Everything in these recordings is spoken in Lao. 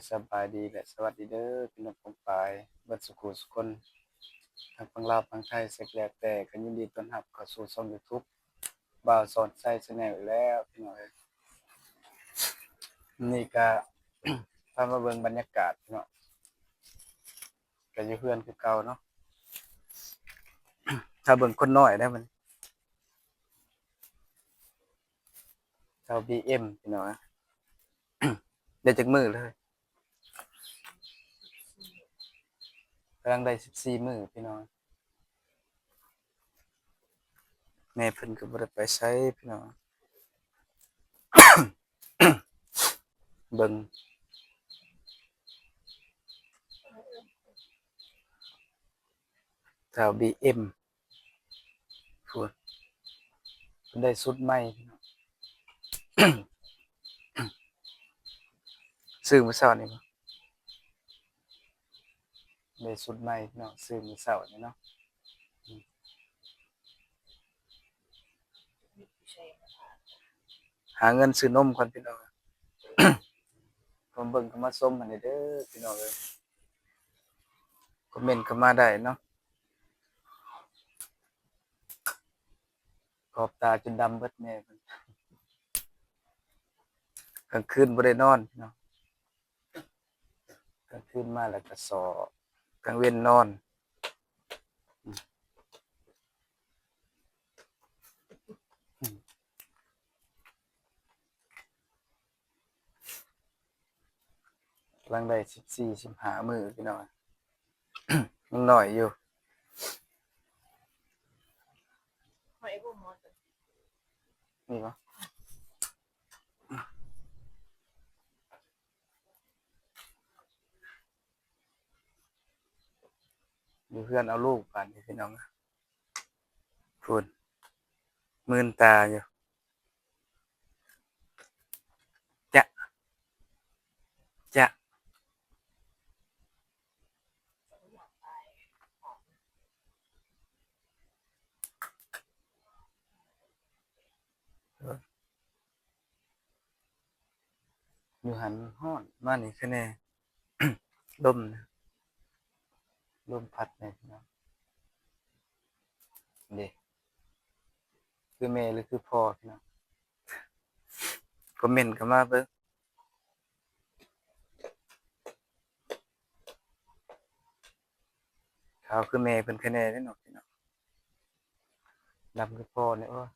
ສະບາຍດີ ແລະ ສະຫວັດດີເດີ ພີ່ນ້ອງປ້ອງປາຍເບິດສູ່ຜູ້ສູ່ຄົນ ທັງຝັ່ງລາວ ຝັ່ງໄທ ເສກແລ້ວແຕ່ ກໍຍິນດີຕ້ອນຮັບເຂົ້າສູ່ຊ່ອງ YouTube ບ່າວສອນໄຊ Channel ອີກແລ້ວ ພີ່ນ້ອງເອີຍ. ນີ້ກະ ພາມາເບິ່ງບັນຍາກາດເນາະ ກະຢູ່ເຮືອນຄືເກົ່າເນາະ. ຖ້າເບິ່ງຄົນນ້ອຍໄດ໋ມັນ ເຈົ້າ ບີເອັມ ພີ່ນ້ອງ ໄດ້ຈັກມື້ແລ້ວ? ກຳລັງໄດ້ສິບສີ່ມື້ ພີ່ນ້ອງ. ແມ່ເພິ່ນກໍບໍ່ໄດ້ໄປໃສ ພີ່ນ້ອງ. ເບິ່ງ ເຈົ້າ ບີເອັມ ພຸ້ນ ເພິ່ນໄດ້ຊຸດໃໝ່ ພີ່ນ້ອງ ຊື້ມື້ເຊົ້ານີ້ບໍ່? ໄດ້ຊຸດໃໝ່ພີ່ນ້ອງ ຊື້ມື້ເຊົ້ານີ້ເນາະ. ຫາເງິນຊື້ນົມກ່ອນພີ່ນ້ອງ. ເຂົ້າມາເບິ່ງເຂົ້າມາຊົມໃຫ້ແດ່ເດີພີ່ນ້ອງເອີຍ ຄອມເມັນເຂົ້າມາໄດ້ເນາະ. ຂອບຕາຈົນດຳເບິດແມ່ເພິ່ນ ກາງຄືນບໍ່ໄດ້ນອນເນາະ. ກາງຄືນມາແລ້ວກໍສໍ້ ກາງເວັນນອນ. ກຳລັງໄດ້ສິບສີ່ ສິບຫ້າມື້ພີ່ນ້ອງ ຍັງນ້ອຍຢູ່. ນີ້ບໍ່? ຢູ່ເຮືອນເອົາລູກບາດນີ້ພີ່ນ້ອງ ພຸ້ນ ມື່ນຕາຢູ່. ຈະ ຈະ ຢູ່ຫັ້ນຮ້ອນ ມານີ້ຄືແນ່ ລົມ ລົມພັດແນ່ພີ່ນ້ອງ. ເດ້ ຄືແມ່ຫຼືຄືພໍ່ພີ່ນ້ອງ? ຄອມເມັນເຂົ້າມາເບິ່ງ. ຂາວຄືແມ່ເພິ່ນຄະແນ່ເດ້ເນາະພີ່ນ້ອງ. ດຳຄືພໍ່ນີ້ ໂອ້ຍ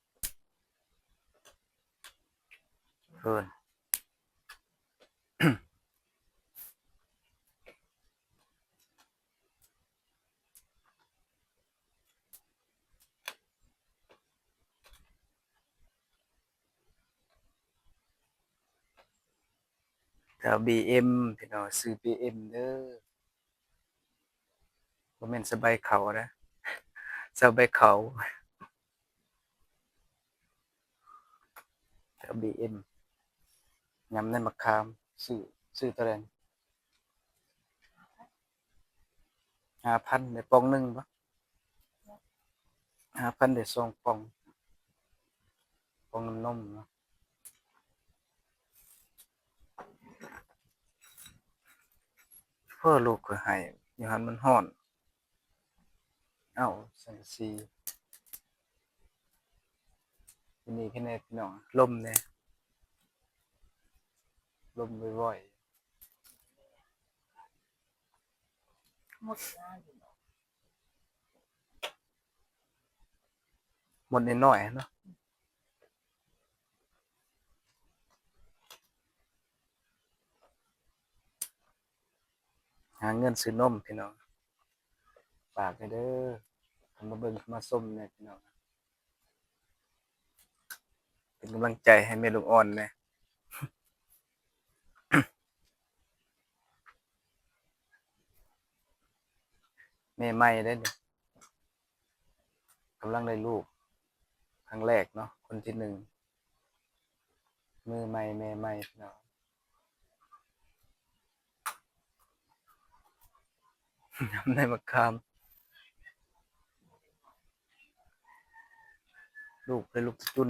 ເພິ່ນ. ເຈົ້າ ບີເອັມ ພີ່ນ້ອງ ຊື່ບີເອັມເດີ. ບໍ່ແມ່ນສະບາຍເຂົາເດ້ ສະບາຍເຂົາ. ເຈົ້າ ບີເອັມ ຍຳໃນໝາກຂາມ ຊື້ ຊື້ເທົ່າໃດ? ຫ້າພັນ ໄດ້ປ່ອງໜຶ່ງບໍ່? ຫ້າພັນ ໄດ້ສອງປ່ອງ ປ່ອງນ້ຳນົມເນາະ. ເອີ ລູກຂ້ອຍໄຫ້ ຢູ່ຫັ້ນມັນຮ້ອນ. ເອົ້າ ສັງກະສີ ຢູ່ນີ້ແຄ່ແນ່ພີ່ນ້ອງ ລົມແນ່ ລົມວອຍໆ. ມົດ ມົດນ້ອຍໆເນາະ. ຫາເງິນຊື້ນົມພີ່ນ້ອງ ຝາກແດ່ເດີ. ເຂົ້າມາເບິ່ງເຂົ້າມາຊົມແດ່ພີ່ນ້ອງ ເປັນກຳລັງໃຈໃຫ້ແມ່ລູກອ່ອນແດ່. ແມ່ໃໝ່ເດ້ນີ້ ກຳລັງໄດ້ລູກຄັ້ງແລກເນາະ ຄົນທີໜຶ່ງ ມືໃໝ່ແມ່ໃໝ່ພີ່ນ້ອງ. ຍຳໃນໝາກຂາມ ລູກເປັນລູກຈຸນ.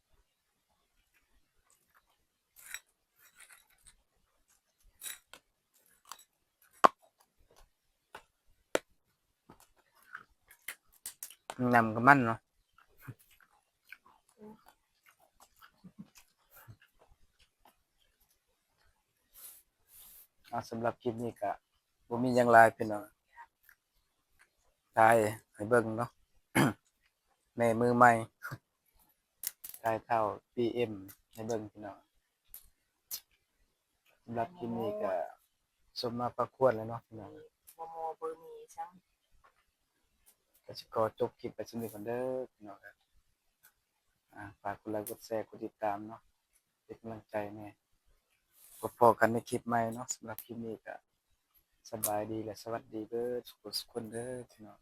ນຳກັບມັນເນາະ. ເອົາ ສຳລັບຄລິບນີ້ກະບໍ່ມີຫຍັງຫຼາຍພີ່ນ້ອງ ຖ່າຍໃຫ້ເບິ່ງເນາະ ແມ່ມືໃໝ່ ຖ່າຍທ້າວ ບີເອັມ ໃຫ້ເບິ່ງພີ່ນ້ອງ. ສຳລັບຄລິບນີ້ກະສົມມາພາຄວນແລ້ວເນາະພີ່ນ້ອງ ບໍ່ມໍບໍ່ມີຊ້ຳ ກະຊິຂໍຈົບຄລິບໄປສ່ຳນີ້ກ່ອນເດີພີ່ນ້ອງ. ອາ ຝາກກົດໄລກົດແຊກົດຕິດຕາມເນາະ ເປັນກຳລັງໃຈແດ່. ພົບພໍ້ກັນໃນຄລິບໃໝ່ເນາະ. ສຳລັບຄລິບນີ້ກະສະບາຍດີ ແລະ ສະຫວັດດີເບີດສຸກຄົນເດີພີ່ນ້ອງ.